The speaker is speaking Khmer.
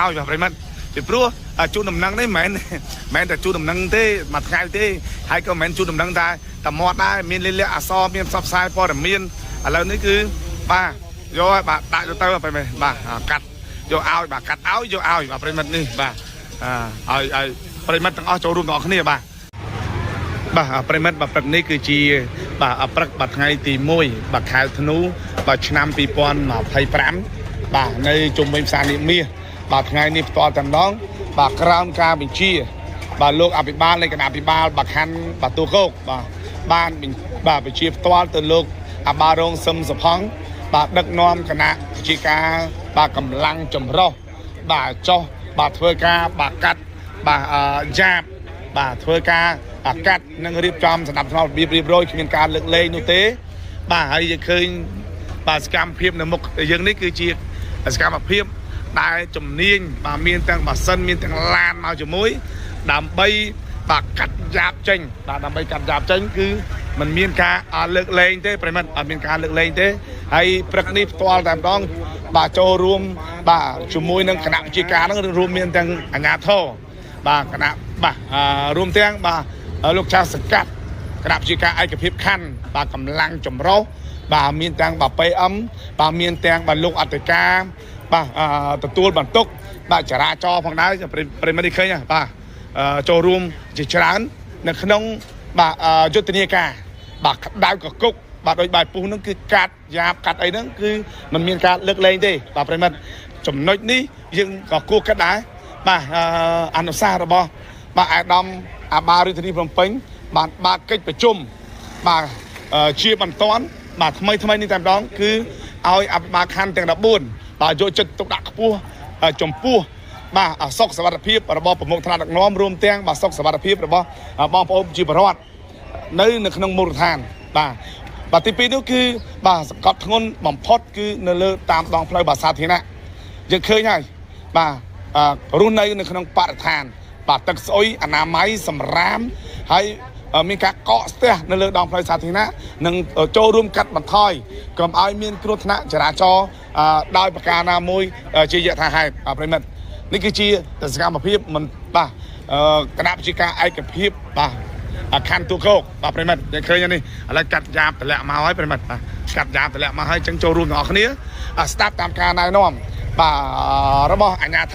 ឲ្យបាទប្រិមិត្តពីព្រោះជូនដំណឹងនេះមិនមែនតែជូនដំណឹងទេមួយថ្ងៃទេហើយក៏មិនមែនជូនដំណឹងតែតែមាត់ដែរមានលិលាអសរមានផ្សព្វផ្សាយព័ត៌មានឥឡូវនេះគឺបាទយកឲ្យបាទដាក់យកទៅប្រិមិត្តបាទកាត់យកឲ្យបាទកាត់ឲ្យយកឲ្យបាទប្រិមិត្តនេះបាទឲ្យប្រិមិត្តទាំងអស់ចូលរួមទាំងអស់គ្នាបាទ បាទប្រិមិត្តបាទព្រឹកនេះគឺជាបាទព្រឹកបាទថ្ងៃទី1បាទខែធ្នូបាទឆ្នាំ2025បាទនៅជុំវិញផ្សារនិមាសបាទថ្ងៃនេះផ្ទាល់តែម្ដងបាទក្រោមការបញ្ជាបាទលោកអភិបាលនៃគណៈអភិបាលបាទខណ្ឌបាទទូគោកបាទបានបាទបញ្ជាផ្ទាល់ទៅលោកអបាលរងសឹមសុផង់បាទដឹកនាំគណៈជាការបាទកម្លាំងចម្រុះបាទចុះបាទធ្វើការបាទកាត់បាទយ៉ាបបាទធ្វើការកាត់និងរៀបចំសម្រាប់ស្របរបៀបរៀបរយគ្មានការលើកលែងនោះទេបាទហើយយើងឃើញបាទសកម្មភាពនៅមុខយើងនេះគឺជាសកម្មភាពដែលជំនាញបាទមានទាំងម៉ាស៊ីនមានទាំងឡានមកជាមួយដើម្បីបាទកាត់យ៉ាបចេញបាទដើម្បីកាត់យ៉ាបចេញគឺมันមានការលើកលែងទេប្រិមិត្តអត់មានការលើកលែងទេហើយព្រឹកនេះផ្ទាល់តែម្ដងបាទចូលរួមបាទជាមួយនឹងគណៈវិជាការហ្នឹងរួមមានទាំងអាជ្ញាធរបាទគណៈបាទរួមទាំងបាទលោកចាស់សង្កាត់គណៈវិជាការឯកភាពខណ្ឌបាទកម្លាំងចម្រុះបាទមានទាំងបាទ PM បាទមានទាំងបាទលោកអធិការបាទទទួលបន្ទុកបាទចរាចរណ៍ផងដែរប្រិមិត្តនេះឃើញបាទចូលរួមជាច្រើននៅក្នុងបាទយុទ្ធនាការបាទក្តៅកគុកបាទដោយបាយពុះហ្នឹងគឺកាត់យ៉ាបកាត់អីហ្នឹងគឺมันមានការលើកលែងទេបាទប្រិមិត្តចំណុចនេះយើងក៏គួរគិតដែរបាទអនុសាសន៍របស់បាទអាដាមអាបារាជធានីភ្នំពេញបានបើកកិច្ចប្រជុំបាទជាបន្ទាន់បាទថ្មីថ្មីនេះតែម្ដងគឺឲ្យអភិបាលខណ្ឌទាំង14បាទយកចិត្តទុកដាក់ខ្ពស់ចំពោះបាទសុខសុវត្ថិភាពរបស់ប្រមុខថ្នាក់ដឹកនាំរួមទាំងបាទសុខសុវត្ថិភាពរបស់បងប្អូនប្រជាពលរដ្ឋនៅក្នុងមូលដ្ឋានបាទបាទទី2នោះគឺបាទសង្កត់ធ្ងន់បំផុតគឺនៅលើតាមដងផ្លូវបាទសាធារណៈយើងឃើញហើយបាទរស់នៅក្នុងបរិស្ថានបាទទឹកស្អុយអនាម័យសម្រាមហើយមានការកកស្ទះនៅលើដងផ្លូវសាធារណៈនិងចូលរួមកាត់បន្ថយកុំឲ្យមានគ្រោះថ្នាក់ចរាចរណ៍ដោយប្រការណាមួយជាយថាហេតុប្រិមិត្តនេះគឺជាសកម្មភាពមិនបាទគណៈវិជាការឯកភាពបាទខណ្ឌទូគោកបាទប្រិមិត្តយើងឃើញនេះឥឡូវកាត់យ៉ាបតម្លាក់មកហើយប្រិមិត្តបាទកាត់យ៉ាបតម្លាក់មកហើយចឹងចូលរួមទាំងអស់គ្នាស្ដាប់តាមការណែនាំបាទរបស់អាជ្ញាធរ